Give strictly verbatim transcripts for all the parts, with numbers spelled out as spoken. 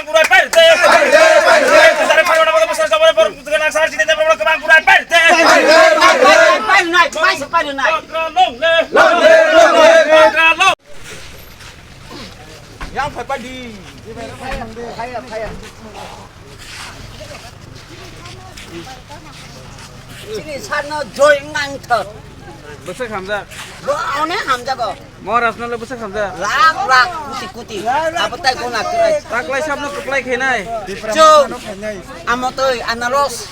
kwbang burai pairte. Sare phaiwana bodo bwswk sabare bor gwnang sar chini de borok kwbang burai pairte. Pairnai, pairnai. Longle. Yang phai padi. Chini sarno joy ngang thar. Bwswk hamjak. Bo one hamjago. Maharaj no le bwswk hamjak. Lakh lakh, kuti kuti. Abo tai gona kwrwi. Taklai sabno kwplai khainai. Chw. Amotoi anaros.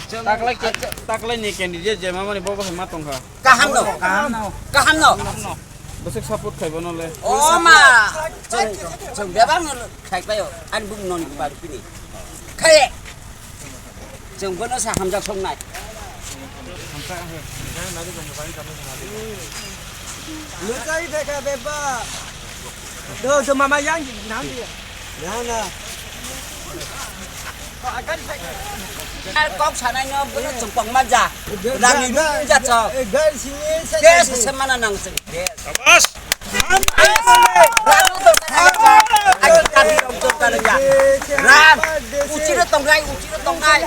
Taklai ke, taklai ni candidate je mamani bobo hai ma tongkha. Kaham no. Kaham no. Kaham no. Bwswk support khai bono le. O ma. Chwng, chwng bebak no khai paio. Ani bung noni baru kini. Khai. Chwng bono sa hamjak songnai. Luchai dekha beba. Do, do mama yang nam dia. Na, na. Ar kok sanai no bono chwng pang ma ja. Rani rung ja chok. Gas se mana nang chwng. Gas. Ram, uchiro tongnai, uchiro tongnai,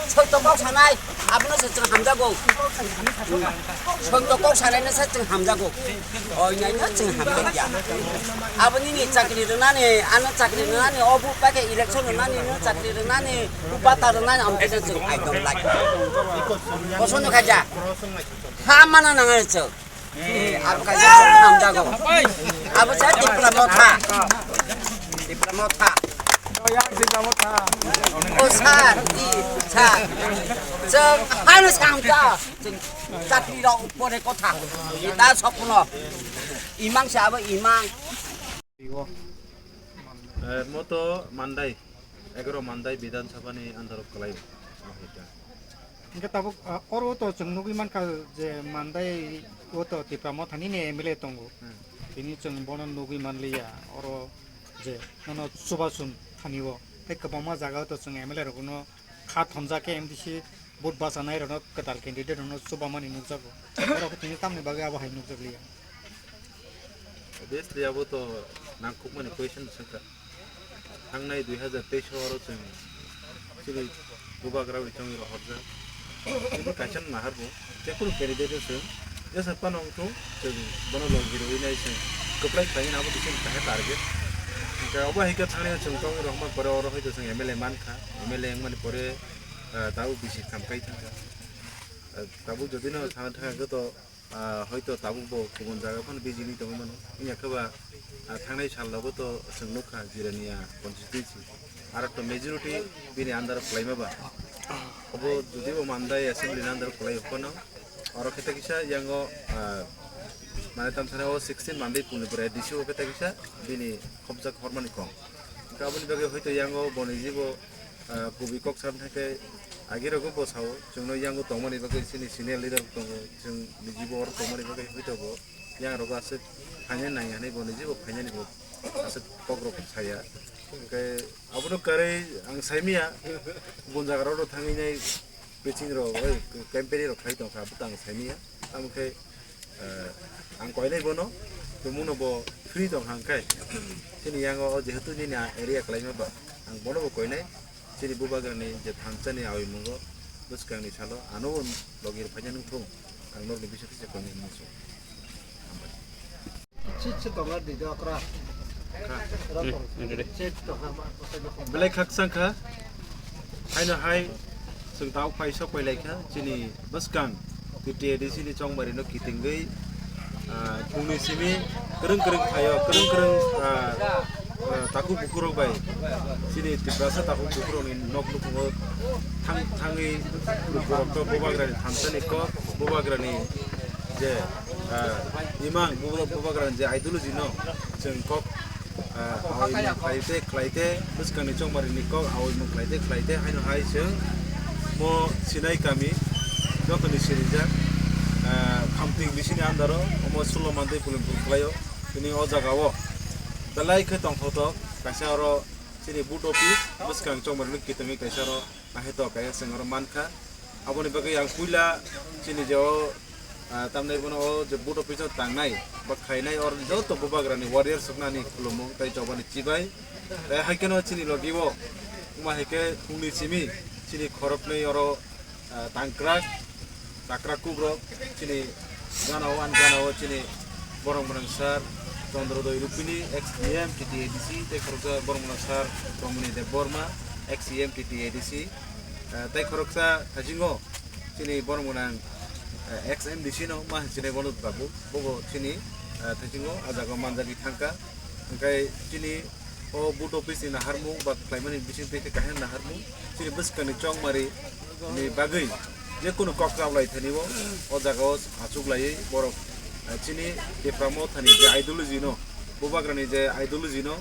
soito kok sanai, abono se chwng hamjago. Soito kok sanai no se chwng hamjago. Oi nai no chwng hamjakya. Aboni ni chakri rwnani, ano chakri rwnani, obo paikhe election rwnani, no chakri rwnani, bata rwnani, amtwi se chwng I don't like. Kosono khaja. Ha mana nangai chwng. Eh, abo kaisa hamjago. Abo sa Tipra Motha. Tipra Motha. O sir, di, sir. Chwng hano samja. Chwng chakri rok pore kotha. Ita sopno. Imang sa abo imang. Eh, moto Mandai, egaro Mandai Bidhan Sabha ni under o kwlai o hita. Hingke tabuk, ah, oro to chwng nugwi mankha je Mandai o to Tipra Motha ni ni M L A tongo. Hmm. Tini chwng bono nugwi manliya, oro je nono chubachu thani o. Tei kwbangma jaga o to chwng M L A rok no kha thomjak khe M D C vote bachanai rokno kwtal candidate rokno chubamani nukjago. Borok tini tamni bagwi abo hai nukjakliya. Obviously, abo to nangkukmani question swngkha. Thangnai dui hazar teis oro chwng chini bubagra bai chongwi rohorjak. Chini kaisa nahar bo, jekunu candidate o chwng jesa phano wngthung, chwng bono logi rwui nai chwng kwplai khlaina abo kisa kaisa target. Hwnkhe obo hai khe thangnai chwng chongwi rohorma pore oro hai to chwng M L A mankha, M L A wngmani pore, ah, tabuk bisi khamkai thangkha. Ah, tabuk jodi no sana thangkha khe to, ah, hoito tabuk bo kubun jaga phano bijigwi tongwi mano. Wngya khe ba, ah, thangnai sal rogo to chwng nukha Jirania constituency. Aro to majority bini under o kwlaima ba. Obo jodi bo Mandai assembly ni under o kwlai phano. Oro khe ta kisa yango, ah, mane tamsana o sixteen Mandai pulni bwrai D C o khe ta kisa bini khopjak hormani kong. Hwnkhe aboni bagwi hoito yango boni jibo ah, kubui kok sam thangkhe agi rogo bo sao, chwngno yango tongmani bagwi chini senior leader tongo, chwng nijibo oro tongmani bagwi hoito bo yang rogo aswk phaina nang hinwi bo nijibo phainani bo aswk kok rok saya. Hwnkhe abono kwrwi ang saimanya, bun jaga rok thangwi nai. Pitching rok, oi, campaign rok khlai tongkha, abo tang saimanya. Tamo khe, eh, ang koinai bono, tumungno bo free tongkha hwnkhe. Chini yango o jehetu nini area kwlaima ba, ang bono bo koinai. Chini bubagrani je thansa ni awi mungo, bwskang ni salo, ano bo logi rw phaina nung thung, ang norokni bisingtwi se koinai muchung. Hambai. Belai khakchang kha. Haino hai chwng tabuk phai sok pai lai kha. Chini bwskang T T A D C ni chongmari no kitingwi, ah, phungni simi kwrwng kwrwng phaio, kwrwng kwrwng, ah, ah, takhuk bukhuk rok bai chini Tiprasa takhuk bukhuk rok ni nok nukhungo thang-, thangwi borok to bubagrani thansa ni kok, bubagrani je, ah, imang buba-, bubagrani je ideology no chwng kok, ah, awi mung khlai te khlai te bwskang ni chongmari ni kok awi mung khlai te khlai te haino hai chwng mo sinai kami joto ni sirijak, ah, Khamting bisini andaro omo Sullo Mandai Pulimpur khlai o tini o jaga o belai khe tongthotok kaisa oro chini board office bwskang chongmari ni kitingwi kaisa oro Ahai to kaya chwng oro mankha. Aboni bagwi ang puila chini je o, ah, tamni bono o je vote office o tangnai ba khlainai or joto bubagrani warriors roknani khulumung tei chobani chibai. Tei hai kheno chini logi o wngma hai khe phungni simi chini khoroknwi oro, ah, tangkrak, takra kubrok chini gana o, ani gana o chini borok mwnang sir Chandrodoi Rupini, ex E M T T A D C, tei khoroksa borok mwnang sir Romoni Debbarma, ex E M T T A D C, ah, tei khoroksa thaisingo chini borok mwnang, ah, ex M D C no ma hinwi sinai bono babu, bobo chini, ah, thaisingo ah jaga o manjagwi thangkha. Hwnkhe chini o vote office ni naharmung ba khlaimani bising twi khe kaisa naharmung chini bwskangni chongmari ni bagwi je kunu kok chablai thani o, o jaga o achuk laiwi borok, ah, chini Tipra Mothani je ideology no, bubagrani je ideology no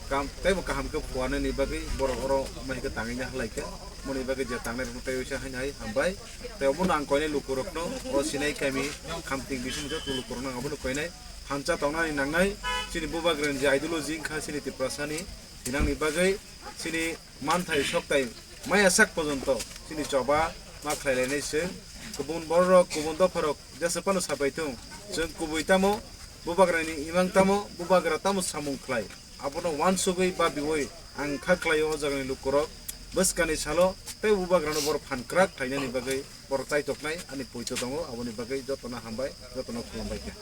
kam teibo kaham khe phuarnani bagwi borok oro mai khe tangwi halai kha. Moni bagwi je tangnai rok tei oisa haino hai hambai. Tei obono ang koinai lukurokno o Sinai kami Khamting bising joto lukurokno ang abono koinai thansa tongnani nangnai. Chini bubagrani je ideology wngkha chini Tiprasani thinangni bagwi chini manthai soktai maya sak pojonto chini choba ma khlai lainai se. Kubun bororok, kubun dopharok jesa phano sapai thung, chwng kubui tamo, bubagrani imang tamo, bubagra tamo samung khlai, abono uansugwi babiui ang kha khlaio o jagani lukurok. Bwskani salo tei bubagrano borok phan kwrak khlainani bagwi borok chaitoknai ani poito tongo, aboni bagwi jotono hambai, jotono khulumbai kha.